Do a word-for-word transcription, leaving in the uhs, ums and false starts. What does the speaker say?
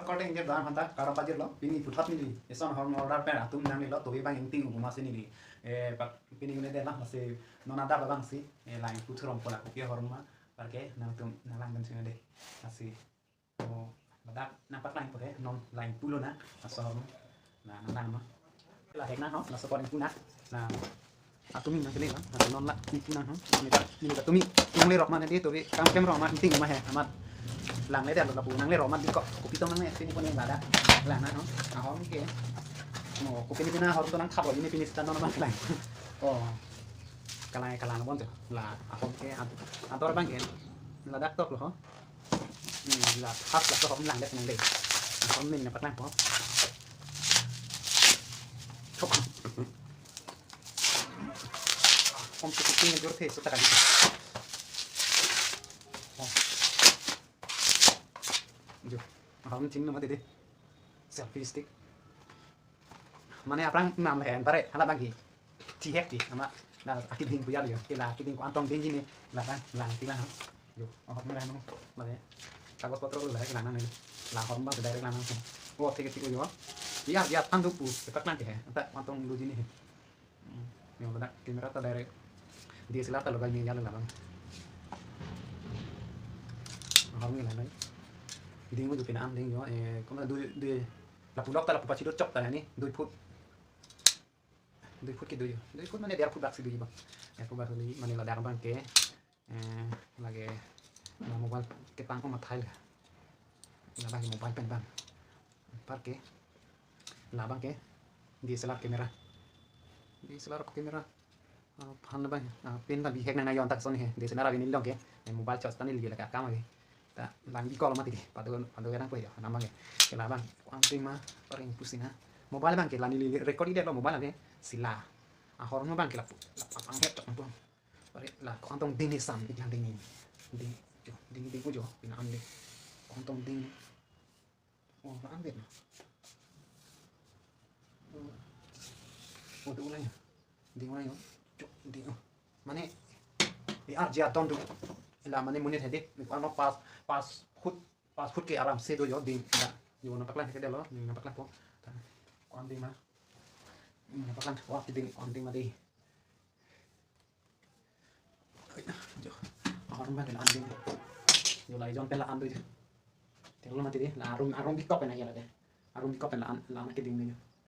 Korte ingkir doan aphanta kardom pajirlo, pini puthot neli ison ahormu order pen atum nanglelo, tobi abang ingting ugumas neli. Eh, pak pini une dela, lasi non adap abangsi, eh, la ingpu thurom pola kopi ahormu ma, parke nangtum nanglang bensin de. Lasi, oh, ladak nangpaklangpo he, non la ingpulo na, laso ahormu. La nanglang ma. La hek nang ho, laso apot ingpu nang. La atum nang kene la, la non la ingpu nang ho. Neli ta, neli ta tumi nanglerok ma neli tobi kam kem rok ma ingting ma he, amat langle dia lo lapu nanglerok ma di kok, kopi tong nangne, pini pon ladak. La nang ho, ahormu ke. Oh, kopi ni pina ahormu to nangthap lo, pini pini sita non ma kelang. Oh. Kelang, kelang bon to. La ahormu ke, ator abang ke. Ladak tok lo ho. Hmm, la hap la ahormu lang det nang de. Ahormu neli nangpaklangpo. Chok. Ahormu si cooking jor the, so ta kali. Oh. Jo. Ahormu chini lo mati de. Selfie stick. Mane aphrang nam le hen pare, hala abang ke. Chihek ke, amat la akeding pu ya lo yo. Ke la akeding ko-an tong ding ji ne, la abang lang ti lang. Jo, ahormu lang no. Mane kagos potro la lang nang ne. La ahormu abang direct lang nang. Oh, thik thik yo. Ya, ya, than do pu, paklang ke he. Anta ko-an tong do ji ne he. Hmm, yo, ladak camera ta direct D S L R ta logai ne ya lo la abang. Ahormu lang nang. Ding mo jo pina an ding yo, eh, kona dui, dui, lapu lok ta lapu pachi do chok ta ni, dui foot. Dui foot ke dui. Dui foot mane der foot bak si dui bang. Der foot bak si dui mane ladak abang ke. Eh, lake la mobile ketang ko mathai la. Ladak mobile pen bang. Parke. La abang ke D S L R camera. D S L R camera. Ah, aphan abang. Ah, pin ta bihek nang na yon tak son he. D S L R abang neli long ke. Eh, mobile charge ta neli lake akam ave. Ta lang bikok lo mati ke. Pado, pado kedang po yo. Nam abang ke. Ke la abang. Ko-an ding ma, paring pusi na. Mobile abang ke la neli record i det lo mobile abang ke. Si la. Ahormu abang ke lapu. La papang het chok abang. Pare la ko-an tong ding ne sam, iklang ding ne. Ding, jo, ding, ding, jo, pina an ding. Ko-an tong ding. Oh, la an ding na. Oh. Oh, ding ulang ya. Ding ulang ya. Jo, ding, oh. Mane, di arja ton do. La mane monit hedi, ano pas, pas foot, pas foot ke aram se do yo, ding. La, yo nangpaklang ke de lo, nangpaklangpo. Ko-an ding ma. Nangpaklangpo, ke ding, ko-an ding ma de. Jo. Ahormu abang ke la an ding. Yo la ejon pen la an do jo. Telo mati de, la arum, arum bikok pen ya la de. Arum bikok pen la an, la an keding de jo.